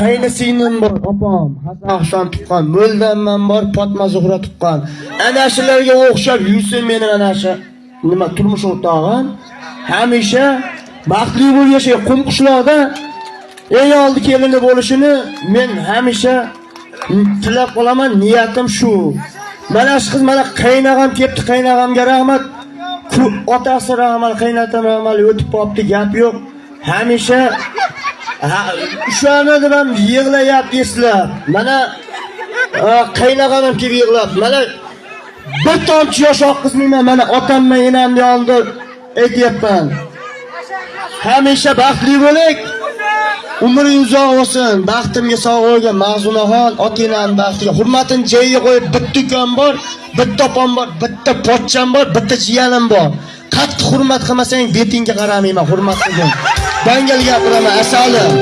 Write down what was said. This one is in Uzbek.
Qayni singlim bor, opam, Hasan Husan tuqqan, Mo'ldanman bor, Fatma Zuhra tuqqan. Ana shularga o'xshab yursin meni ana shu nima turmush o'rtog'im. Hamisha baxtli bo'lib yashay. Qumqishloqda eng oldi kelini bo'lishini men hamisha tilab qolaman, niyatim shu. Mana shu qiz, mana qaynog'am kelibdi, qaynog'amga rahmat. Otasi rahmat, qaynotam rahmat, o'tib qolibdi, gap yo'q. Hamisha ha, o'shani deb ham yig'layapti eslab. Mana qaynog'am ham kelib yig'lab. Mana bir tomchi yosh oqizmayman, mana otam bilan enamni oldida aytyapman. Hamisha baxtli bo'ling. Umring uzoq bo'lsin. Baxtimga sog' bo'lgin Ma'zunaxon, ota-enam baxtiga. Hurmatini joyiga qo'yib, bitta ukam bor, bitta opam bor, bitta pochcham bor, bitta jiyanim bor. Qattiq hurmat qilmasang, betingga qaramayman, hurmat qilgin. Dangal gapiraman, asalim.